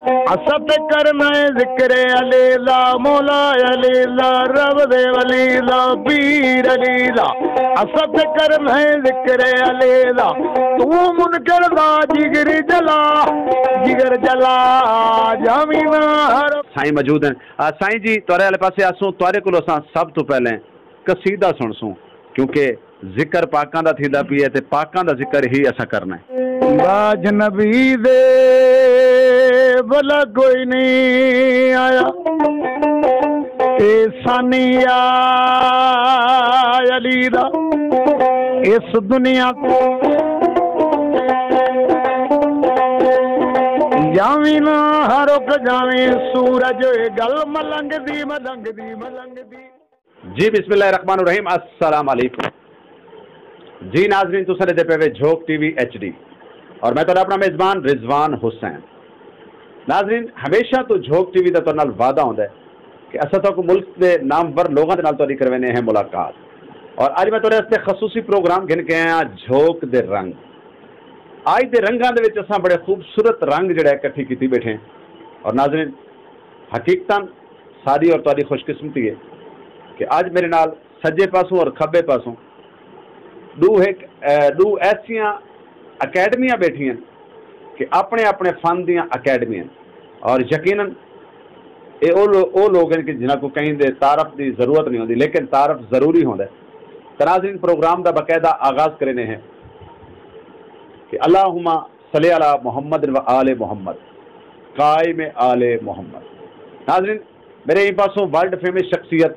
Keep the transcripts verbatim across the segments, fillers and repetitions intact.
اساں تے کرنا ہے ذکر علی دا، مولا علی دا، رب دے ولی دا، پیر علی دا۔ اساں تے کرنا ہے ذکر علی دا، توں منکر دا جگر جلا، جگر جلا، جاویں نہ ہر۔ سائیں موجود ہیں۔ آ، سائیں جی، تہاݙے والے پاسے آسوں، تہاݙے کولو اساں سب توں پہلے قصیدہ سݨسوں، کیونکہ ذکر پاکاں دا تھیندا پیا ہے تے پاکاں دا ذکر ہی اساں کرنا ہے۔ باج نبی دے بھلا کوئی نہیں آیا، اے ثانی آ علی دا اس دنیا تو۔ جاویں نہ رک جاویں سورج، اے گل ملنگ دی، ملنگ دی، ملنگ دی۔ جی، بسم اللہ الرحمن الرحیم۔ السلام علیکم۔ جی ناظرین، تساں ݙیہدے پئے وے جھوک ٹی وی ایچ ڈی اور میں تہاݙا اپݨا میزبان رضوان حسین۔ ناظرین، ہمیشہ توں جھوک ٹی وی دا تہاݙے نال وعدہ ہوندا ہے کہ اساں تہاکوں ملک دے نامور لوگاں دے نال تہاݙی کرویندے ہیں ملاقات، اور اڄ میں تہاݙے واسطے خصوصی پروگرام گھن کے آیا جھوک دے رنگ۔ اڄ دے رنگاں دے وچ اساں بڑے خوبصورت رنگ جڑے اکٹھی کیتی بیٹھے ہیں۔ اور ناظرین، حقیقتاً ساݙی اور تہاݙی خوش قسمتی ہے کہ اڄ میرے نال سڄے پاسوں اور کھٻے پاسوں ݙو ہک، اے، ݙو ایسیاں اکیڈمیاں بیٹھیاں کہ اپݨے اپݨے فن دیاں اکیڈمیاں، اور یقیناً اے او لو-، او لوگ ہیں کہ جنہاں کوں کہیں دے تعارف دی ضرورت نہیں ہوندی، لیکن تعارف ضروری ہوندا ہے۔ تاں ناظرین، پروگرام دا باقاعدہ آغاز کریندے ہیں کہ اللہم صلی علی محمد و آل محمد، قائم آل محمد۔ ناظرین، میرے ایں پاسوں ورلڈ فیمس شخصیت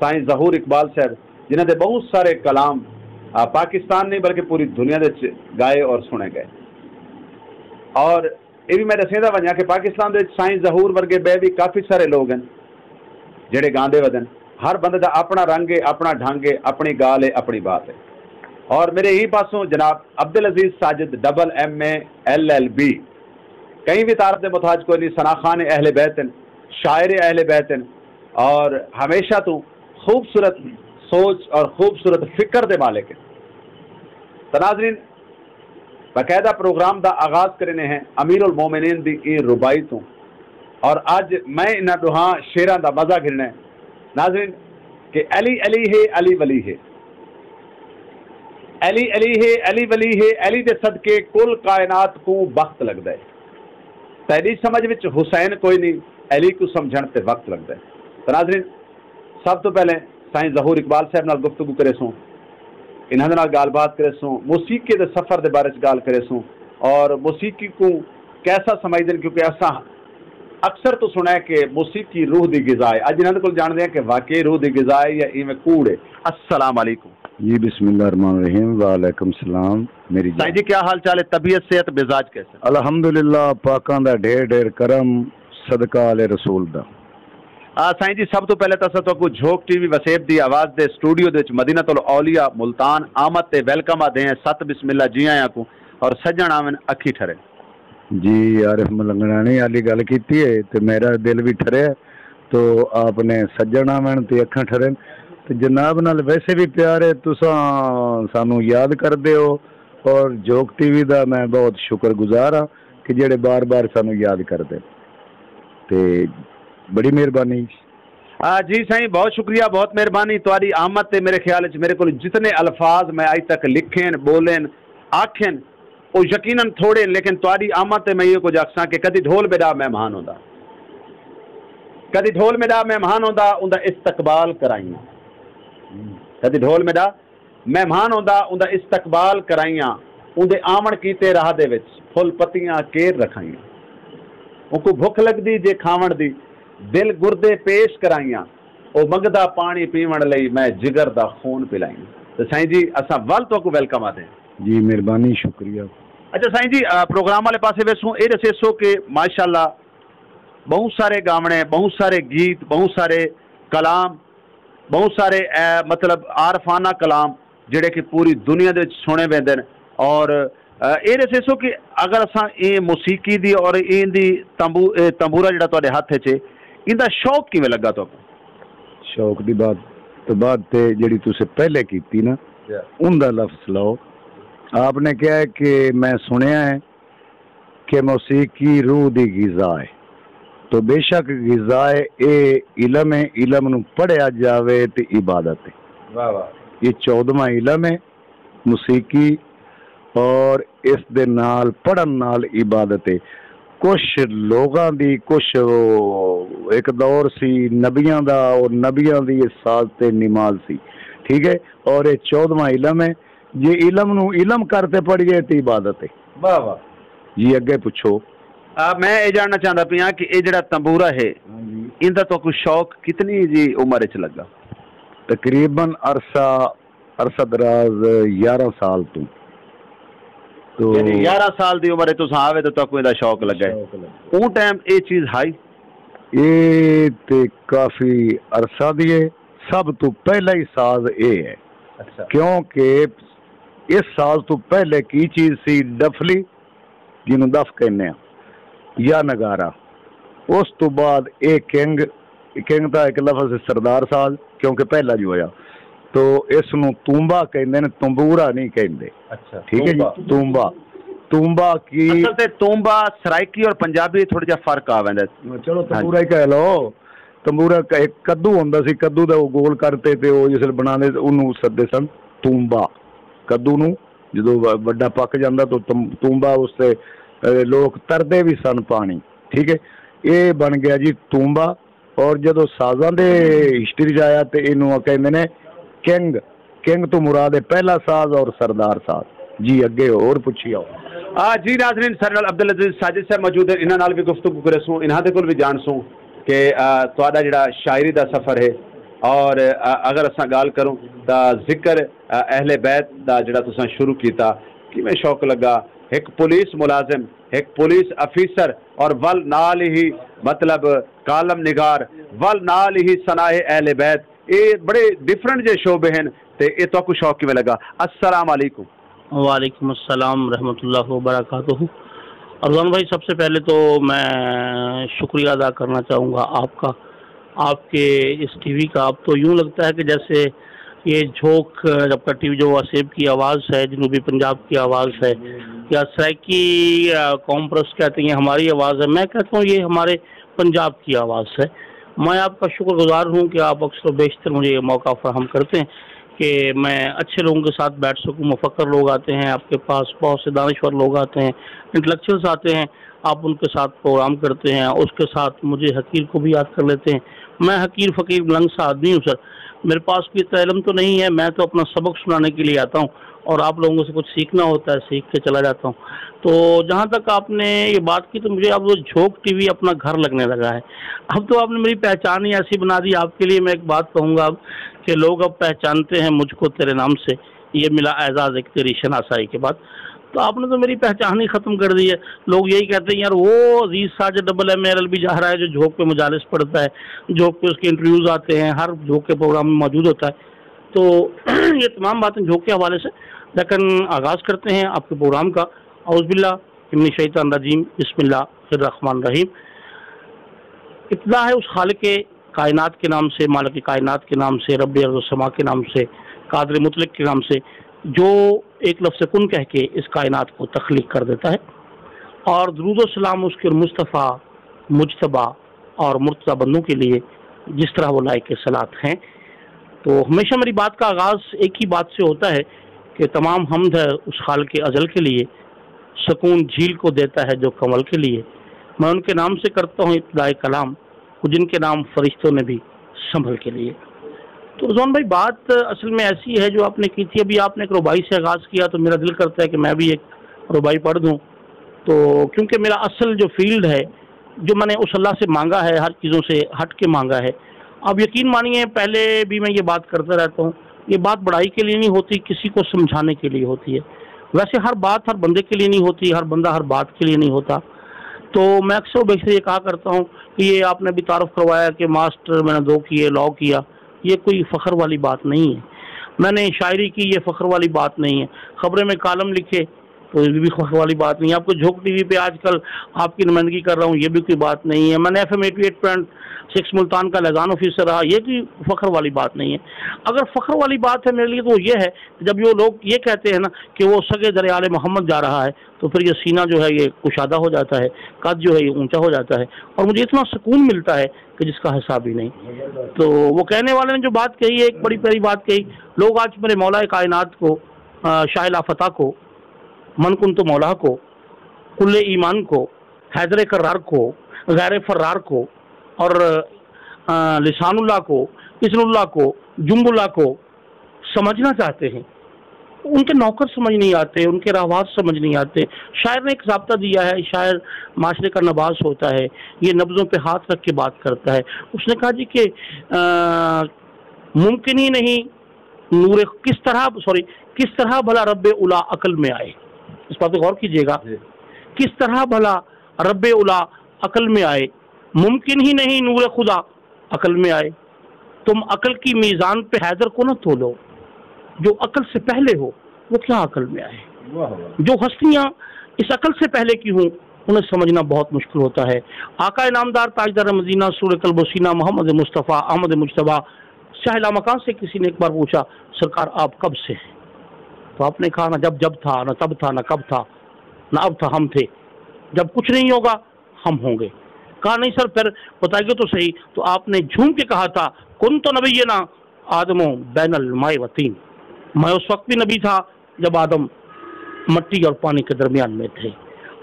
سائیں ظہور اقبال صاحب، جنہاں دے بہت سارے کلام، آ، پاکستان نہیں بلکہ پوری دنیا دے وچ گائے اور سݨے ڳئے۔ اور اے وی میں ݙسیندا ونڄاں کہ پاکستان دے وچ سائیں ظہور ورگے ٻئے وی کافی سارے لوگ ہن جڑے ڳاندے ودن۔ ہر بندے دا اپݨا رنگ ہے، اپݨا ڈھنگ ہے، اپݨی ڳالھ ہے، اپݨی بات ہے۔ اور میرے ایں پاسوں جناب Abdul Aziz Sajid, double M A, L L بی، کہیں وی تعارف دے محتاج کوئی نہیں، ثناء خوان اہل بیت ہن، شاعر اہل بیت ہن، اور ہمیشہ توں خوبصورت سوچ اور خوبصورت فکر دے مالک ہن۔ تاں ناظرین، باقاعدہ پروگرام دا آغاز کریندے ہیں امیر المومنین دی ایں رباعی توں، اور اڄ میں انہاں ݙوہاں شعراں دا مزہ گھنݨا ہے۔ ناظرین، کہ علی علی ہے، علی ولی ہے، علی علی ہے، علی ولی ہے، علی دے صدقے کل کائنات کوں بخت لڳدا ہے۔ تیݙی سمجھ وچ حسین کوئی نہیں، علی کوں سمجھݨ تے وقت لڳدا ہے۔ تاں ناظرین، سب توں پہلے سائیں ظہور اقبال صاحب نال گفتگو کریسوں، انہاں دے نال ڳالھ بات کریسوں، موسیقی دے سفر دے بارے وچ ڳالھ کریسوں، اور موسیقی کوں کیسا سمجھدن، کیونکہ اساں اکثر توں سݨا ہے کہ موسیقی روح دی غذا ہے۔ اڄ انہاں دے کول ڄاݨدے ہیں کہ واقعی روح دی غذا ہے یا ایویں کوڑ ہے۔ السلام علیکم۔ جی، بسم اللہ الرحمن الرحیم۔ وعلیکم السلام۔ میری سائیں جان۔ جی، کیا حال چال ہے؟ طبیعت، صحت، مزاج کیسے؟ الحمدللہ، پاکاں دا ڈھیر ڈھیر کرم، صدقہ آل رسول دا۔ آ، سائیں جی، سب توں پہلے تاں اساں تہاکوں جھوک ٹی وی وسیب دی آواز دے سٹوڈیو دے وچ مدینہ الاولیاء ملتان آمد تے ویلکم آہدے ہیں، ست بسم اللہ، جی آیاں کوں، اور سڄݨ آون اکھیں ٹھرن۔ جی، عارف ملنگڑانی آلی ڳالھ کیتی ہے تے میݙا دل وی ٹھریا، تو آپ نے سڄݨ آون تے اکھاں ٹھرن۔ تے جناب نال ویسے وی پیار ہے، تساں سانوں یاد کردے ہو، اور جھوک ٹی وی دا میں بہت شکر گزار ہاں کہ جڑے بار بار سانوں یاد کردے۔ تے بڑی مہربانی۔ آ، جی سائیں، بہت شکریہ، بہت مہربانی۔ تہاݙی آمد تے میرے خیال وچ میرے کول جتنے الفاظ میں اڄ تک لکھن، ٻولن، آکھن، او یقیناً تھوڑے ہن، لیکن تہاݙی آمد تے میں ایہو کجھ آکھساں کہ کدی ڈھول میݙا مہمان ہوندا، کدی ڈھول میݙا مہمان ہوندا، اوندا استقبال کرائیاں۔ کدی ڈھول میݙا مہمان ہوندا، اوندا استقبال کرائیاں، اوندے آوݨ کیتے راہ دے وچ پھل پتیاں کیر رکھائیاں۔ اونکوں بھکھ لڳدی جے کھاوݨ دی، دل گردے پیش کرائیاں، او منگدا پاݨی پیوݨ لئی، میں جگر دا خون پلائیاں۔ تے سائیں جی، اساں ول تہاکوں ویلکم آہدے ہیں۔ جی، مہربانی، شکریہ۔ اچھا سائیں جی، آ، پروگرام والے پاسے ویسوں، اے ݙسیسو کہ ماشاءاللہ ٻہوں سارے ڳاوݨے، ٻہوں سارے گیت، ٻہوں سارے کلام، ٻہوں سارے، اے، مطلب، عارفانہ کلام جڑے کہ پوری دنیا دے وچ سݨے ویندے نے۔ اور، اے، اے ݙسیسو کہ اگر اساں ایں موسیقی دی اور ایں دی تمبو-، اے، تمبورا جڑا تہاݙے ہتھ وچ ہے، ایندا شوق کیویں لڳا تہاکوں؟ شوق دی بات تو بعد تے جڑی تسیں پہلے کیتی نا، جی۔ اوندا لفظ لو۔ آپ نے کہا ہے کہ میں سݨیا ہے کہ موسیقی روح دی غذا ہے۔ تو بے شک غذائے اے علم ہے، علم نو پڑھیا جاوے تے عبادت ہے۔ واہ واہ۔ یہ چودواں علم ہے، موسیقی، اور اس دے نال پڑھن نال عبادت ہے۔ کچھ لوگاں دی، کچھ، او، ایک دور سی نبیاں دا، اور نبیاں دی اس ساز تے نماز سی، ٹھیک ہے۔ اور یہ چودواں علم ہے، جے علم نو علم کر تے پڑھیے تے عبادت ہے۔ واہ واہ۔ جی اگے پچھو۔ آ، میں اے جاننا چاہندا پیاں کہ اے جڑا تنبورہ ہے، ہاں جی۔ ایندا تہاکوں شوق کتنی جی عمر وچ لگا؟ تقریباً عرصہ، عرصہ دراز یارہ سال توں۔ تو یعنی یارہ سال دی عمر وچ تساں آوے تے تہاکوں ایندا شوق لگا ہے؟ شوق لگا۔ اوں ٹائم اے چیز ہائی؟ اے تے کافی عرصہ دی ہے۔ سب توں پہلا ہی ساز اے ہے۔ اچھا۔ کیونکہ اس ساز توں پہلے کی چیز سی؟ ڈفلی، جنوں دف کہنے ہاں، یا نگارہ۔ اس توں بعد اے کنگ، کنگ دا ایک لفظ ہے سردار ساز، کیونکہ پہلا جو ہویا۔ تو اس نوں تومبا کہندے نے، تنبورا نہیں کہندے۔ اچھا، ٹھیک ہے جی، تومبا۔ تومبا۔ تومبا کی اصل تے تومبا سرائیکی اور پنجابی تھوڑا جہا فرق آ ویندا ہے۔ چلو، ہاں جی۔ تنبورا ہی کہہ لو۔ تنبورا ک-، ایک کدو ہوندا سی، کدو دا وہ گول کر تے، تے وہ جس ویلے بناندے تے اونوں سدے سن تومبا۔ کدو نوں جدوں و-، وڈا پک جاندا تو تم-، تومبا اس تے، اے، لوک تردے وی سن پانی، ٹھیک ہے۔ اے بن گیا جی تومبا۔ اور جدوں سازاں دے ہسٹری چ آیا تے اینوں کہندے نے کنگ۔ کنگ تو مراد ہے پہلا ساز اور سردار ساز۔ جی اگے اور پچھی آؤ۔ آ، جی ناظرین، سارے نال عبدالعزیز ساجد صاحب موجود ہیں، انہاں نال بھی گفتگو کرے سوں، انہاں دے کول بھی جان سوں کہ، آ، تہاڈا جڑا شاعری دا سفر ہے اور، آ، اگر اساں گال کروں تاں ذکر، آ، اہل بیت دا جڑا تساں شروع کیتا، کیویں شوق لگا؟ ہک پولیس ملازم، ہک پولیس آفیسر اور ول نال ہی مطلب کالم نگار، ول نال ہی ثنائے اہل بیت، اے بڑے ڈفرنٹ جے شعبے ہن تے اے تہاکوں شوق کیویں لگا؟ السلام علیکم۔ وعلیکم السلام ورحمۃ اللہ وبرکاتہ۔ ارزان بھائی، سب سے پہلے تو میں شکریہ ادا کرنا چاہوں گا آپ کا، آپ کے اس ٹی وی کا۔ آپ تو یوں لگتا ہے کہ جیسے یہ جھوک، آپ کا ٹی وی جو وسیب کی آواز ہے، جنوبی پنجاب کی آواز ہے، یا سرائیکی، آ، قوم پرست کہتے ہیں، ہماری آواز ہے۔ میں کہتا ہوں یہ ہمارے پنجاب کی آواز ہے۔ میں آپ کا شکر گزار ہوں کہ آپ اکثر و بیشتر مجھے یہ موقع فراہم کرتے ہیں کہ میں اچھے لوگوں کے ساتھ بیٹھ سکوں۔ مفکر لوگ آتے ہیں آپ کے پاس، بہت سے دانشور لوگ آتے ہیں، انٹلیکچوئلز آتے ہیں، آپ ان کے ساتھ پروگرام کرتے ہیں، اس کے ساتھ مجھے حقیر کو بھی یاد کر لیتے ہیں۔ میں حقیر فقیر ملنگ سا آدمی ہوں سر، میرے پاس کوئی اتنا علم تو نہیں ہے، میں تو اپنا سبق سنانے کے لیے آتا ہوں اور آپ لوگوں سے کچھ سیکھنا ہوتا ہے، سیکھ کے چلا جاتا ہوں۔ تو جہاں تک آپ نے یہ بات کی، تو مجھے اب وہ جھوک ٹی وی اپنا گھر لگنے لگا ہے۔ اب تو آپ نے میری پہچان ہی ایسی بنا دی۔ آپ کے لیے میں ایک بات کہوں گا کہ لوگ اب پہچانتے ہیں مجھ کو تیرے نام سے، یہ ملا اعزاز ایک تیری شناسائی کے بعد۔ تو آپ نے تو میری پہچان ہی ختم کر دی ہے۔ لوگ یہی کہتے ہیں، "یار، وہ Aziz Sajid double M A L L B جا رہا ہے جو جھوک پہ مجالس پڑھتا ہے، جھوک پہ اس کے انٹرویوز آتے ہیں، ہر جھوک کے پروگرام میں موجود ہوتا ہے۔" تو یہ تمام باتیں جھوک کے حوالے سے، لیکن آغاز کرتے ہیں آپ کے پروگرام کا۔ اعوذ باللہ من الشیطان الرجیم، بسم اللہ الرحمن الرحیم۔ ابتدا ہے اس خالق کائنات کے نام سے، مالک کائنات کے نام سے، رب ارض و سما کے نام سے، قادر مطلق کے نام سے، جو ایک لفظ کن کہہ کے اس کائنات کو تخلیق کر دیتا ہے۔ اور درود و سلام اس کے مصطفیٰ، مجتبیٰ اور مرتضیٰ بندوں کے لیے، جس طرح وہ لائق صلات ہیں۔ تو ہمیشہ میری بات کا آغاز ایک ہی بات سے ہوتا ہے کہ تمام حمد ہے اس خالق ازل کے لیے، سکون جھیل کو دیتا ہے جو کنول کے لیے۔ میں ان کے نام سے کرتا ہوں ابتدائے کلام، جن کے نام فرشتوں نے بھی سنبھل کے لیے۔ تو رضوان بھائی، بات اصل میں ایسی ہے جو آپ نے کی تھی، ابھی آپ نے ایک رباعی سے آغاز کیا تو میرا دل کرتا ہے کہ میں بھی ایک رباعی پڑھ دوں۔ تو کیونکہ میرا اصل جو فیلڈ ہے، جو میں نے اس اللہ سے مانگا ہے، ہر چیزوں سے ہٹ کے مانگا ہے۔ اب یقین مانیے، پہلے بھی میں یہ بات کرتا رہتا ہوں، یہ بات بڑائی کے لیے نہیں ہوتی، کسی کو سمجھانے کے لیے ہوتی ہے۔ ویسے ہر بات ہر بندے کے لیے نہیں ہوتی، ہر بندہ ہر بات کے لیے نہیں ہوتا۔ تو میں اکثر و بیشتر یہ کہا کرتا ہوں کہ یہ آپ نے بھی تعارف کروایا کہ ماسٹر میں نے دو کیے، لاء کیا، یہ کوئی فخر والی بات نہیں ہے۔ میں نے شاعری کی، یہ فخر والی بات نہیں ہے۔ خبریں میں کالم لکھے، تو یہ بھی فخر والی بات نہیں ہے۔ آپ کو جھوک ٹی وی پہ آج کل آپ کی نمائندگی کر رہا ہوں، یہ بھی کوئی بات نہیں ہے۔ میں نے F M eighty eight point six Multan کا لائزان آفیسر رہا، یہ کوئی فخر والی بات نہیں ہے۔ اگر فخر والی بات ہے میرے لیے تو وہ یہ ہے کہ جب یہ لوگ یہ کہتے ہیں نا کہ وہ سگے در آل محمد جا رہا ہے، تو پھر یہ سینہ جو ہے یہ کشادہ ہو جاتا ہے، قد جو ہے یہ اونچا ہو جاتا ہے، اور مجھے اتنا سکون ملتا ہے کہ جس کا حساب ہی نہیں۔ تو وہ کہنے والے نے جو بات کہی ہے، ایک بڑی پیاری بات کہی۔ لوگ آج میرے مولا کائنات کو، آ، شاہ لافتہ کو، من کنت مولا کو، کل ایمان کو، حیدر کرار کو، غیر فرار کو، اور، آ، لسان اللہ کو، اذن اللہ کو، جنب اللہ کو سمجھنا چاہتے ہیں۔ ان کے نوکر سمجھ نہیں آتے، ان کے راہباز سمجھ نہیں آتے۔ شاعر نے ایک ضابطہ دیا ہے، شاعر معاشرے کا نباض ہوتا ہے، یہ نبضوں پہ ہاتھ رکھ کے بات کرتا ہے۔ اس نے کہا جی کہ، آ، ممکن ہی نہیں نور، کس طرح، سوری، کس طرح بھلا رب اولا عقل میں آئے؟ اس بات پہ غور کیجیے گا۔ جی۔ کس طرح بھلا رب اولا عقل میں آئے؟ ممکن ہی نہیں نور خدا عقل میں آئے۔ تم عقل کی میزان پہ حیدر کو نہ تولو، جو عقل سے پہلے ہو، وہ کیا عقل میں آئے؟ واہ واہ۔ جو ہستیاں اس عقل سے پہلے کی ہوں، انہیں سمجھنا بہت مشکل ہوتا ہے۔ آقا نامدار تاجدار مدینہ، سور قلب و سینہ، محمد مصطفیٰ، احمد مجتبیٰ، شاہ لامکان سے کسی نے ایک بار پوچھا، "سرکار، آپ کب سے ہیں؟" تو آپ نے کہا، "نہ جب جب تھا، نہ تب تھا، نہ کب تھا، نہ اب تھا، ہم تھے۔ جب کچھ نہیں ہوگا، ہم ہوں گے۔" کہا، "نہیں سر، پھر بتائیے تو صحیح۔" تو آپ نے جھوم کے کہا تھا، "کنت نبینا آدم بین الماء و طین۔" میں اس وقت بھی نبی تھا جب آدم مٹی اور پانی کے درمیان میں تھے۔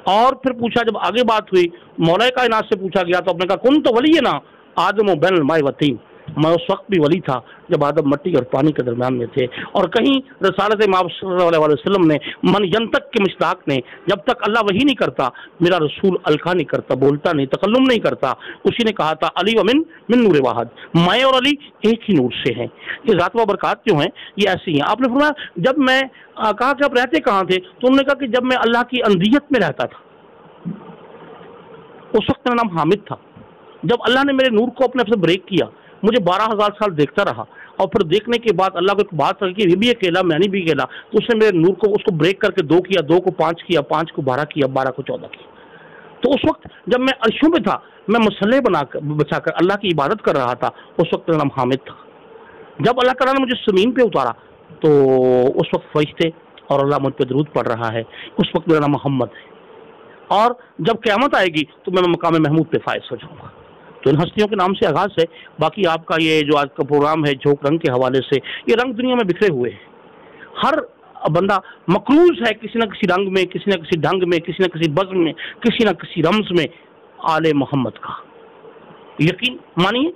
اور پھر پوچھا، جب آگے بات ہوئی، مولا کائنات سے پوچھا گیا تو آپ نے کہا، "کنت ولینا آدم بین الماء و طین۔" میں اس وقت بھی ولی تھا جب آدم مٹی اور پانی کے درمیان میں تھے۔ اور کہیں رسالت مآب صلی اللہ علیہ وسلم نے من ینطق کے مصداق نے، جب تک اللہ وحی نہیں کرتا، میرا رسول القاء نہیں کرتا، بولتا نہیں، تکلم نہیں کرتا، اسی نے کہا تھا، "علی و من، من نور واحد"، میں اور علی ایک ہی نور سے ہیں۔ یہ ذات و برکات جو ہیں، یہ ایسی ہیں۔ آپ نے فرمایا، جب میں، آ، کہا کہ آپ رہتے کہاں تھے؟ تو انہوں نے کہا کہ جب میں اللہ کی اندیت میں رہتا تھا، اس وقت میرا نام حامد تھا۔ جب اللہ نے میرے نور کو اپنے آپ سے بریک کیا، مجھے بارہ ہزار سال دیکھتا رہا، اور پھر دیکھنے کے بعد اللہ کو ایک بات لگی کہ یہ بھی اکیلا، میں نہیں بھی اکیلا، تو اس نے میرے نور کو، اس کو بریک کر کے دو کیا، دو کو پانچ کیا، پانچ کو بارہ کیا، بارہ کو چودہ کیا۔ تو اس وقت جب میں عرشوں پہ تھا، میں مصلے بنا کر، بچھا کر اللہ کی عبادت کر رہا تھا، اس وقت میرا نام حامد تھا۔ جب اللہ تعالیٰ نے مجھے زمین پہ اتارا، تو اس وقت فرشتے اور اللہ مجھ پہ درود پڑھ رہا ہے، اس وقت میرا نام محمد ہے۔ اور جب قیامت آئے گی تو میں مقام محمود پہ فائز ہو جاؤں گا۔ تو ان ہستیوں کے نام سے آغاز ہے۔ باقی آپ کا یہ جو آج کا پروگرام ہے جھوک رنگ کے حوالے سے، یہ رنگ دنیا میں بکھرے ہوئے ہیں۔ ہر بندہ مقروض ہے کسی نہ کسی رنگ میں، کسی نہ کسی ڈھنگ میں، کسی نہ کسی بزم میں، کسی نہ کسی رمز میں آل محمد کا۔ یقین مانیے،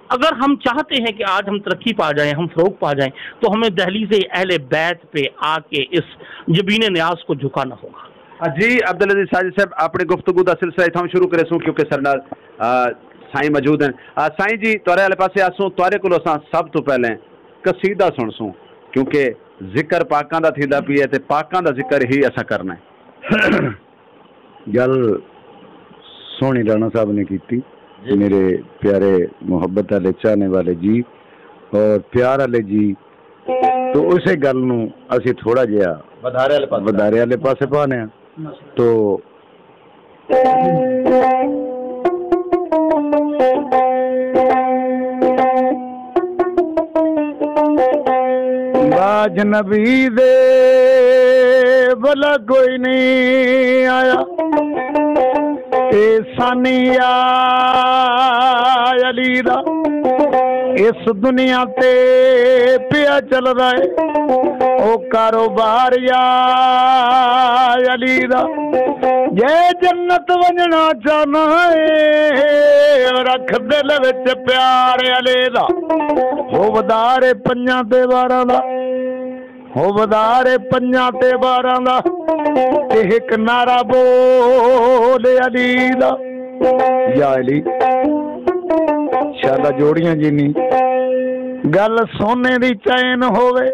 اگر ہم چاہتے ہیں کہ آج ہم ترقی پا جائیں، ہم فروغ پا جائیں، تو ہمیں دہلیز اہل بیت پہ آ کے اس جبین نیاز کو جھکانا ہوگا۔ جی، عبدالعزیز ساجد صاحب، اپݨی گفتگو دا سلسلہ اتھاں شروع کریسوں، کیونکہ ساݙے نال، آ، سائیں موجود ہیں۔ آ، سائیں جی، تہاݙے والے پاسے آسوں، تہاݙے کولوں اساں سب توں پہلے قصیدہ سݨسوں، کیونکہ ذکر پاکاں دا تھیندا پیا ہے تے پاکاں دا ذکر ہی اساں کرنا ہے۔ گل سوہݨی رانا صاحب نے کیتی، جی۔ میرے پیارے محبت والے، چاہنے والے جی اور پیار والے جی، تو اسے گل نوں اسی تھوڑا جہا ودھارے والے پاسے۔ ودھارے والے پاسے پانے ہاں۔ تو باج نبی دے بھلا کوئی نہیں آیا، اے ثانی یا علی دا اس دنیا تے پیا چلدا ہے او کاروبار یا علی دا۔ جے جنت ونڄݨا چاہنا ہے، رکھ دل وچ پیار علی دا۔ ہو ودھارے پنجاں تے ٻاراں دا، ہو ودھارے پنجاں تے ٻاراں دا، تے ہک نعرہ بول علی دا۔ یا علی، شالا جوڑیاں جینی، گل سونے دی چین ہووے،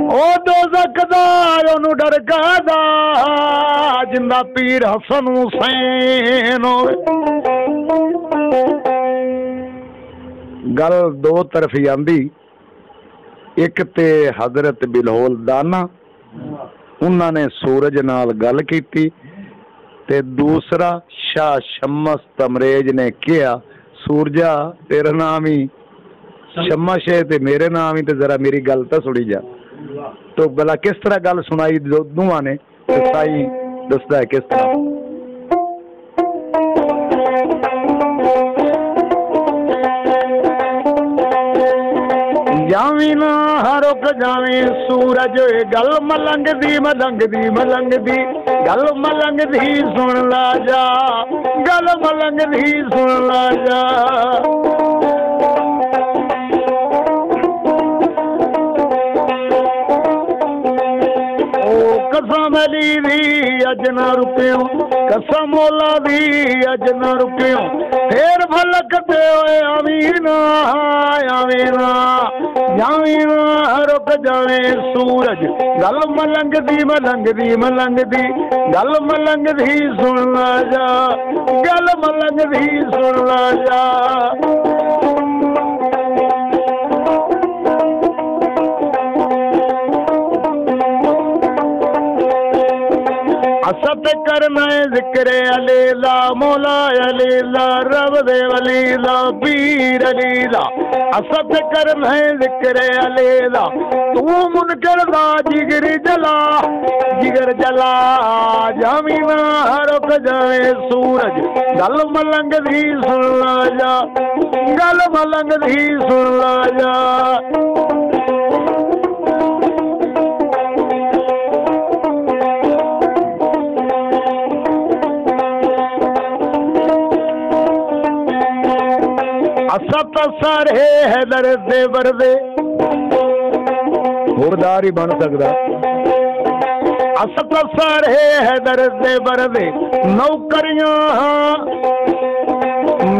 او دوزخ دا اونوں ݙر کاہدا، جیندا پیر حسن حسین ہووے۔ گل دو طرفی آندی، ہک تے حضرت بلہول دانا، انہاں نے سورج نال گل کیتی۔ تے دوسرا شاہ شمس تمریج نے کہیا، سورجا، تیرا نام ہی شمس ہے تے میرے نام ہی، تے ذرا میری گل تاں سنی جا۔ تو بھلا کس طرح گل سنائی دو-، دوواں نے؟ تے سائیں دسدا ہے کس طرح۔ جاویں نہ رک جاویں سورج، گل ملنگ دی، ملنگ دی، ملنگ دی، گل ملنگ دی سن لا جا، گل ملنگ دی سن لا جا۔ او قسم علی دی اج نہ رکیوں، قسم مولا دی اج نہ رکیوں، پھر فلک تے ہوئے آمین، آمین۔ جاویں نہ رک جاویں سورج، گل ملنگ دی، ملنگ دی، ملنگ دی، گل ملنگ دی سن لا جا، گل ملنگ دی سن لا جا۔ اساں تے کرنا ہے ذکر علی دا، مولا علی دا، رب دے ولی دا، پیر علی دا۔ اساں تے کرنا ہے ذکر علی دا۔ توں منکر دا جگر جلا، جگر جلا۔ جاویں نہ رک جاویں سورج، گل ملنگ دی سن لا جا، گل ملنگ دی سن لا جا۔ اساں تاں سارے حیدر دے بردے، ہوردار ہی بن سکدا۔ اساں تاں سارے حیدر دے بردے، نوکریاں ہاں،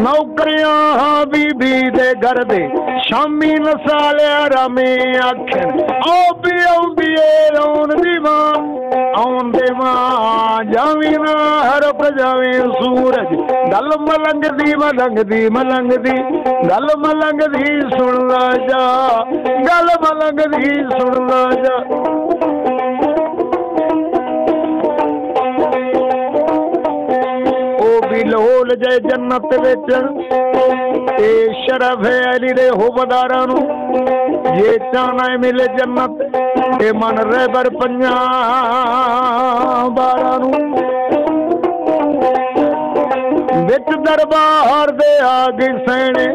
نوکریاں ہاں بی بی دے گھر دے۔ شامی نسالے آرامے آکھن، او پی اوندی اے آون دی ماں، آون دی ماں۔ جاویں نہ رک جاویں سورج، گل ملنگ دی، ملنگ دی، ملنگ دی، گل ملنگ دی سن لا جا، گل ملنگ دی سن لا جا۔ او وی لہول جائے جنت وچ، اے شرف ہے علی دے حبداراں نوں، جے چاہنا ہے ملے جنت، اے من رہبر پنجاں باراں نوں۔ وچ دربار دے آ گئی سینے،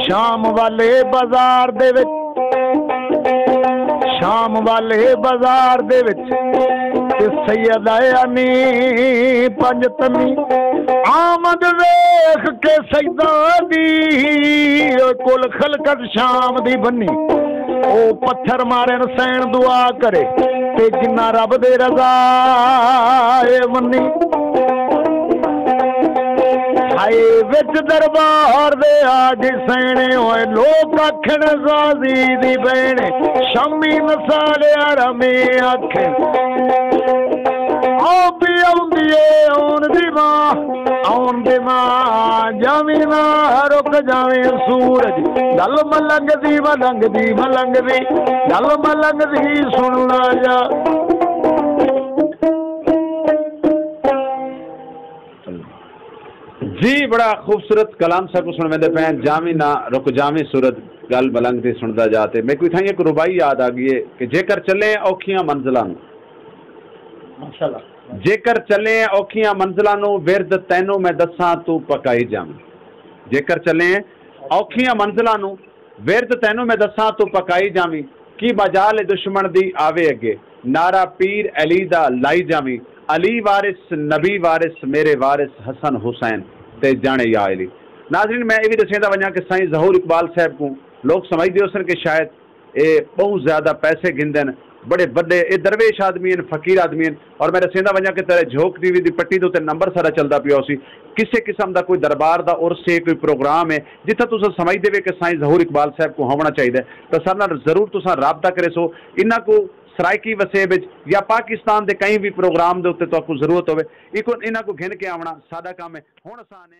شام والے بازار دے وچ، شام والے بازار دے وچ، تے سید آئے انی پنج تنی۔ آمد ویکھ کے سیداں دی، او کل خلقت شام دی بنی۔ او پتھر مارن سین دعا کرے، تے جنہ رب دے رضا اے منی۔ ہائے وچ دربار دے آ گئی سینے ہوئے، لوک آکھن غازی دی بہن، شامی نسالے آرامے آکھن۔ او پی اوندی اے آون دی ماں، آون دی ماں، جاویں نہ رک جاویں سورج، گل ملنگ دی، ملنگ دی، ملنگ دی، گل ملنگ دی سن لا جا۔ جی، بڑا خوبصورت کلام ساکوں سݨویندے پئے ہیں۔ جاویں نہ رک جاویں سورج، گل ملنگ دی سݨدا جا۔ تے میکوں اتھاں ہک رباعی یاد آ ڳئی ہے کہ جیکر چلیں اوکھیاں منزلاں نوں، ماشاءاللہ۔ جیکر چلیں اوکھیاں منزلاں نوں، ورد تینوں میں دساں توں پکائی جاویں۔ جیکر چلیں اوکھیاں منزلاں نوں، ورد تینوں میں دساں توں پکائی جاویں، کی مجال ہے دشمن دی آوے اڳے، نعرہ پیر علی دا لائی جاویں، علی وارث، نبی وارث، میرے وارث حسن حسین تے جاݨے یا علی۔ ناظرین، میں اے وی ݙسیندا ونڄاں کہ سائیں ظہور اقبال صاحب کوں لوک سمجھدے ہوسن کہ شاید اے ٻہوں زیادہ پیسے گھندن، بڑے وݙے، اے درویش آدمی ہن، فقیر آدمی ہن، اور میں ݙسیندا ونڄاں کہ تیرے جھوک ٹی وی دی پٹی دے اتے نمبر سارا چلدا پیا ہوسی۔ کسے قسم دا کوئی دربار دا عرس ہے، کوئی پروگرام ہے، جتھاں تساں سمجھدے وے کہ سائیں ظہور اقبال صاحب کوں ہووݨا چاہیدا ہے، تاں ساݙے نال ضرور تساں رابطہ کریسو۔ انہاں کوں سرائیکی وسیب وچ یا پاکستان دے کہیں وی پروگرام دے اتے تہاکوں ضرورت ہووے، ایکوں، انہاں کوں گھن کے آوݨا ساݙا کم ہے۔ ہݨ اساں آنے